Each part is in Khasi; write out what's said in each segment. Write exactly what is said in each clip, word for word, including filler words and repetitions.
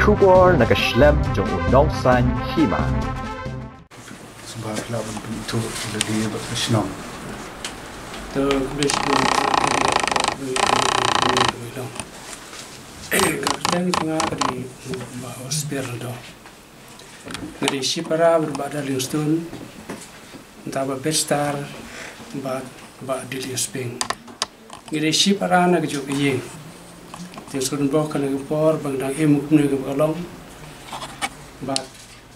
Khubor na ka shlem jong u nongsan hima. Sumba phi lah ban pynithuh ïa lade bad ka shnong. To, khublei shibun. Ka kyrteng jong nga ka dei Bah Osper Lyngdoh. Nga dei shipara bad Bah Darlingstone, mynta Bah Betstar bad Bah Delius Ping. Nga dei shipara na kajuh ka ïing. Te shu don bok kane ka por ba nga dang im kumne ka ba ka long. Bad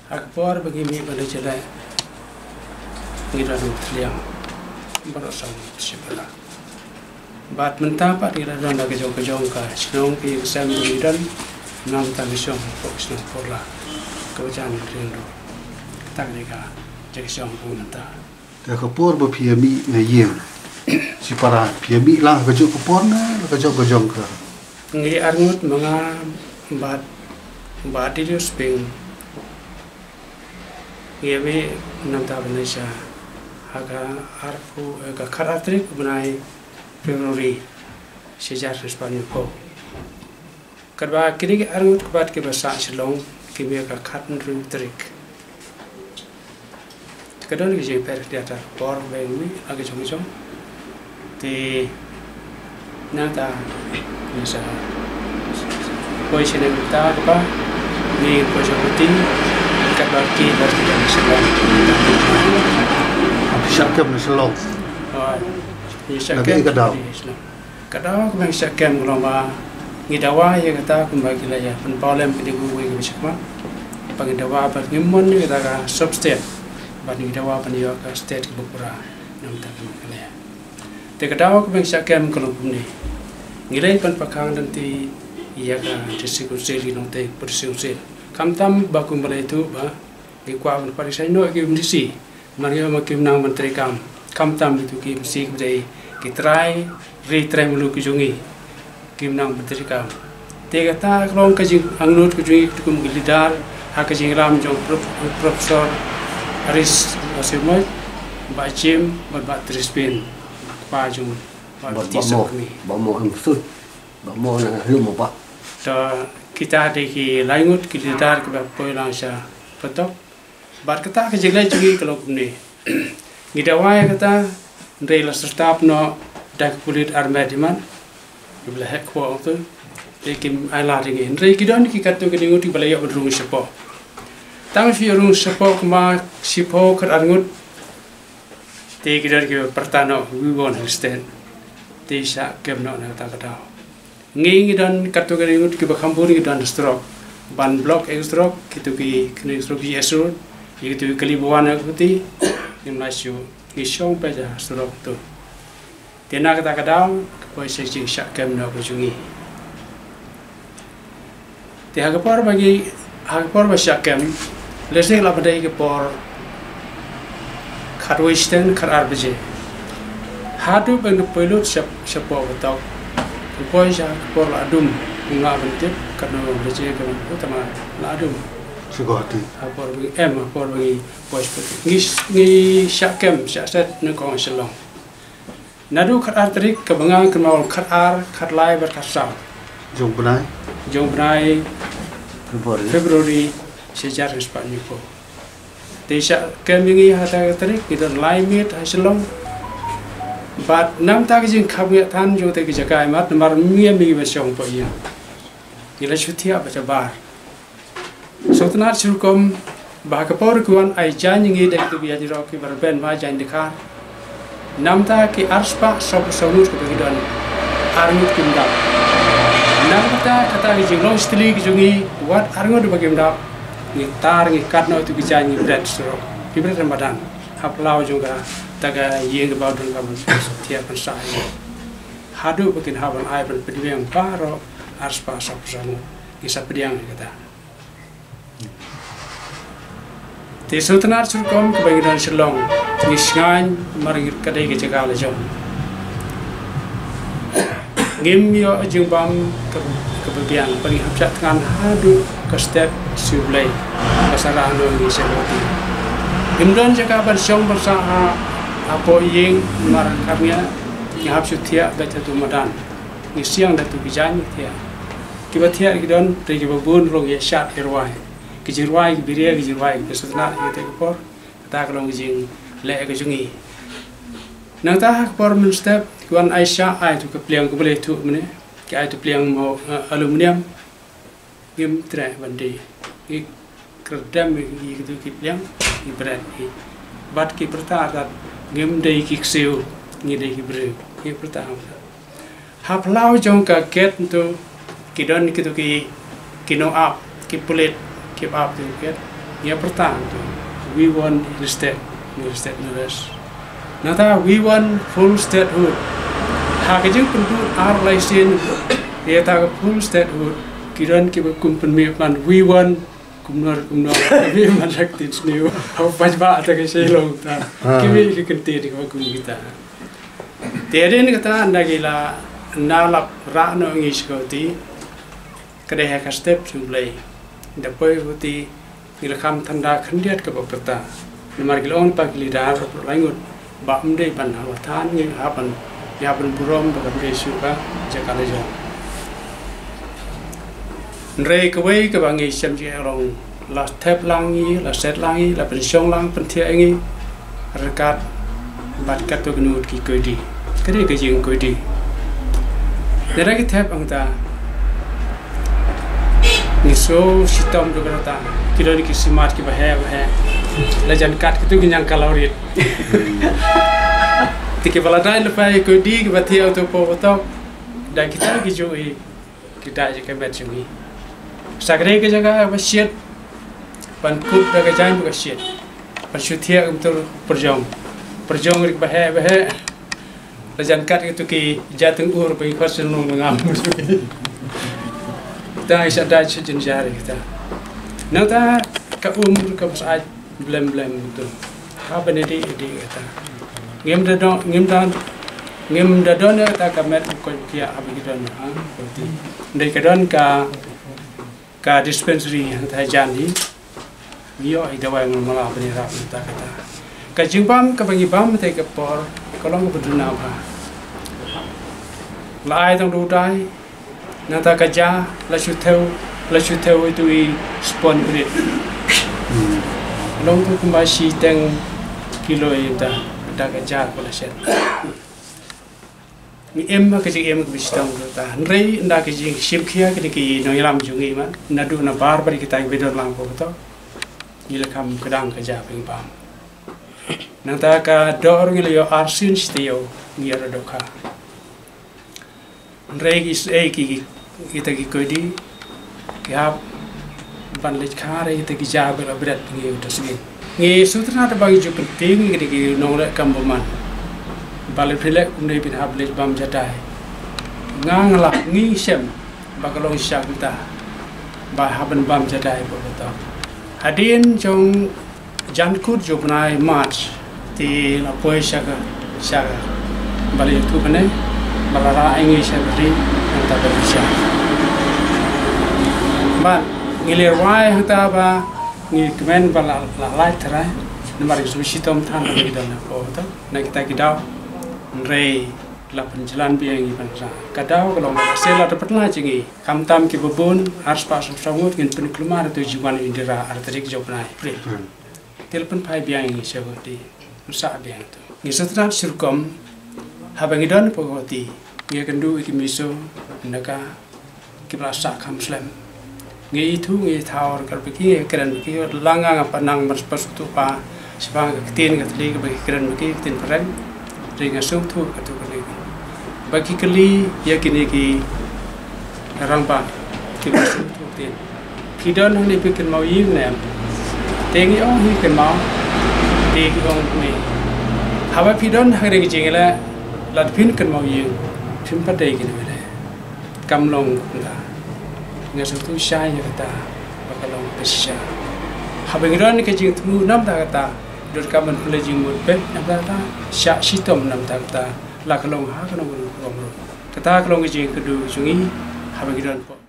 ha ka por ba ngi mih ban da jyllei, ngi da don thliang baroh sawdong shipara. Bad mynta pat ngi da don da ka jong ka jong ka shnong, ka ïing ka sem ba ngi don. Namar ta ngi shong hapoh ka shnong Purla, ka ba jan Riangdo. Kata ka dei ka jaka shong ba ngi mynta. Te ka por ba phi ïa mih na ïing shipara, phi ïa mih lang ha kajuh ka por ne la ka jong ka jong ka? Ngi arngut, ma nga bad Bah Delius Ping. Ngi ïa mih namar ta ban ïa sha ha ka arphew, eh, ka khatar tarik bnai February, shi hajar khyndai spah hynñiewphew. Katba kine ki arngut ki bad ki ba sah Shillong ki mih ha ka khathynriew tarik. Te ka don ki jingpher ki ïa ta por ba ngi mih ha ka jong ka jong. Te nangta ngi sa poi shane mynta kaba ngi poi sha Guwahati, katba ki bad ki dang Shillong. Phi shah kem na Shillong? Ah, ngi shah kem na ka daw? Shillong. Ka daw kaba ngi shah kem ka long ba ngi dawa ïa kata kumba ki la ïa pynpaw lem kine kiwei kiwei kiba shakmat. Ba ngi dawa ba ngim mon ïa kata ka sub state. Ba ngi dawa ban ïoh ka state kaba pura. Namar kata ka long kane. Te ka daw kaba ngi shah kem ka long kumne. Ngi leit ban pakhang lynti ïa ka district council, ki nongtei district council. Khamtam ba kumba la ïathuh ba ngi kwah ban pyrshah noh ïa ki M D C. Namar ngi ong ba kim nang ban treikam. Khamtam kito ki M D C kiba dei ki trai ri trai muluk ki jong ngi, kim nang ban treikam. Te kata ka long ka jingangnud ka jong ngi kum ki leader ha ka jingïalam jong Prof-, Professor Aris Basymoit, Bah Jim bad Bah Trispin, kpa jong Bah Bad Bah Mo, Bah Mo Hemsut, Bah Mo na lum ba. To kita dei ki lai ngut ki leader kiba poi lang sha Patok. Bad kata ka jingleh jong ngi ka long kumne. Ngi dawa ïa kata, hynrei la syrtap noh da ki pulit armed imat. Kiba la heh kpoh ong tu. Te kim ai lad ïa ngi. Hynrei ki don ki katto katne ngut kiba la ïoh ban rung shapoh. Tang shu ïoh rung shapoh kumba shiphew khatar ngut. Te ki don kiba pyrta noh, we want to stand. Te shah kem noh na kata ka daw. Ngi ngi don katto katne ngut kiba kham bun ngi don surok. Ban block ïa ka surok, kito ki kine surok G S Road, ïa kito ki kali ba wan na ka kti, ngim lah shuh, ngi shong peit ha surok tu. Te na kata ka daw, ka poi sha jingshah kem noh ka jong ngi. Te ha ka por ba ngi, ha ka por ba shah kem, lehse la pynda ïa ka por khatwei shiteng khatar baje. Haduh ba ngi poi lut sha, shapoh Patok. Ngi poi sha ka por la dum, ngi ngah ban tip, katno baje ka ban, oh, tama la dum. Sha Guwahati. Ha por ba ngi, em, ha por ba ngi poi sha Patok. Ngi, ngi shah kem, shah set nyngkong Shillong. Naduh khatar tarik kaba nga kynmaw khatar, khatlai bad khatsaw. Jong bnai? Jong bnai February. February, shi hajar khyndai spah hynñiewphew. Te shah kem ïa ngi ha kata ka tarik, ngi don lai miet ha Shillong. Bad namar kata ka jingkhapngiah than jong kata ka jaka imat, namar mih ïa ngi ban shong hapoh ïing. Ngi la shu thiah bad shabar. Sngewtynnat shi rukom ba ha ka por ki wan ai jaiñ ïa ngi da kito ki jaiñ rok kiba rben ba jaiñ dkhar. Namar kata ki arspah sawphew saw ngut kiba ki don, arngut kim dap. Namar kata, kata ki jinglong shitylli ki jong ngi, wat arngut ba kim dap, ngi tar ngi kat noh ïa kito ki jaiñ, ngi bret surok, ngi bret ha madan. Ha phyllaw jong kata ka ïing kaba don kaba thiah ban sah ïa ngi. Haduh ba kin hap ban ai ban pynbiang baroh arspah sawphew saw ngut, ngi sa pdiang ïa kata. Te sngewtynnat shi rukom kaba ngi don Shillong, ngi sngew namar ka dei ka jaka la jong. Ngim ïoh jingbam ka, kaba biang, ba ngi hap shah thngan haduh ka step sha U Blei ba sa rah noh ïa ngi sha Guwahati. Ngim don jaka ban shong ban sah ha, hapoh ïing namar ka khapngiah, ngi hap shu thiah beit ha tu madan. Ngi siang da tu ki jaiñ ngi thiah. Kiba thiah ki don, te kiba bun long ïa shad ïa rwai. Ki jingrwai ki bria, ki jingrwai ki sutna ïa te ka por. Kata ka long ka jingleh ka jong ngi. Nangta ha ka por mynstep ki wan ai sha, ai tu ka pliang kaba leh tu mane. Ki ai tu pliang mo, eh, aluminium. Ngim treh ban dei. Ngi kyrdan ïa kitu ki pliang, ngi bret ïa ki. Bad ki pyrta kat ngim dei ki ksiew, ngi dei ki briew. Ngi pyrta. Ha phyllaw jong ka gate tu ki don kitu ki, ki nongap, ki pulit, ki ap tu ki gate. Ngi pyrta tu. We want instead, instead no less. Nangta we want full statehood. Ha ka jingpynbud ar lai sien ïa kata ka full statehood, ki don kiba kum pynmih ban we want kumno kumno. Ka mih man la ka ktien sniew. Haba paidbah te ka shai long ta. Ah. Ki mih ki kyntien kiba kum kita. Te hadien kata ynda ki la, ynda la rah noh ngi sha kawei, ka dei ha ka step jong U Blei. Ynda poi kawei ngi la kham than da khyndiat kaba pyrta. Namar ki la ong pat ki leader ba la ngut ba ym dei ban ha wathan ngi hap ban, ngi hap ban burom ba kan dei shuh ka jaka la jong. Hynrei kawei kaba ngi shem jingeh long la thep lang ngi, la set lang ngi, la pynshong lang pynthiah ngi ryngkat bad kato kynut ki koidi. Ka dei ka jingkoidi. Ngi da ki thep hangta. Ngi shu shitom da ka rta. Ki don ki simat kiba heh ba heh. La jan kat kitu ki ñiang kalorit. Te kiba la dai lypa ïa koidi kiba thiah uto pdeng uto. Da kita ki ju i. Kita ji ka met jong ngi. Sa ka dei ka jaka ba shit. Ban kut da ka jaiñ ba ka shit. Ban shu thiah kumtu pyrjong. Pyrjong ri ba heh ba heh. La jan kat kitu ki jateng ur ba ngi khot sha nong ngam. Ta i sa da sha jynjar kita. Nangta ka um ka bas ai. Blem blem tu. Ha ban ïadei ïadei kata. Ngim da don, ngim da, ngim da don ïa kata ka met u koit u khiah ha ba ki don ha kawei. Dei ka don ka, ka dispensary hangta jan hi. Ngi ïoh hi dawai mala mala ban ïarap nangta kata. Ka jingbam kaba ngi bam te ka por ka long kaba duna bha. La ai tang du dai. Nangta ka ja, la shu thew, la shu thew itu i spon brit. Hmm. Long tu kumba shiteng kilo ita, da ka ja ko la shet. Ngi em ka jingem ka bishitong tu ta. Hynrei nda ka jingshim khia kini ki nongïalam jong ngi man. Naduh na bar bar kita ngi bidon lang ko to. Ngi la kham kdang ka ja ping pam. Nangta ka dor ngi la ïoh arsien shi taïew ngi ïa dohkha. Hynrei ki, eh, ki, ki, kita ki koidi, ki hap ban leit kha re kita ki ja ba la bret ngi uta sngi. Ngi sngewtynnat ba ngi ju pyntieng ngi ki nongleh kam bymman. Ba la phi leh kumne phin hap leit bam jadai. Nga nga la ngi shem ba ka long shisha kumta. Ba hap ban bam jadai ba ka to. Hadien jong Jan kut jong u bnai March te la poi sha ka, sha ka ba la ïathuh kane ba la rah ïa ngi sha ka ri nangta ba la sha. Bad ngi leh rwai hangta ba ngi kmen ba la, la lait tharai namar ngi shu shitom than ba ngi don hapoh to na kita ki daw. Hynrei la pynjlan biang ïa ngi ban rah. Ka daw ka long ba la sel la da pynlait ïa ngi. Khamtam kiba bun ar spah saw saw ngut ngin pynkulmar ïa uto u jingwan Indira ar tarik jong u bnai April. Hmm. Te la pynphai biang ïa ngi sha Guwahati. Ngi sah biang to. Ngi sngewtynnat shi rukom haba ngi don hapoh Guwahati. Ngi ïakynduh ïa ki miso, naka, kiba la sah kham slem. Ngi ithuh, ngi thaw, ryngkat bad ki, ngi kren bad ki, la nga nga pat nang ban sngewthuh ba, shaphang ka ktien ka thylli kaba ki kren bad ki, ka ktien phareng. Te nga sngewthuh katto katne. Ba ki kylli ïa kine ki rangbah kiba sngewthuh ktien. Phi don hangne phi kynmaw ïing ne em? Te ngi ong hi kynmaw. Te ki ong ne. Haba phi don hangne ka jingïaleh, lada phin kynmaw ïing, phim pat dei kine kine. Kam long kumta. Nga sngewthuh shai ïa kata ba ka long ka shisha. Haba ngi don ka jingthmu namar kata, donkam ban pynleit jingmut beit namar kata, shah shitom namar kata, la ka long ha kano kano ka rukom ruh. Kata ka long ka jingkyrduh jong ngi haba ngi don hapoh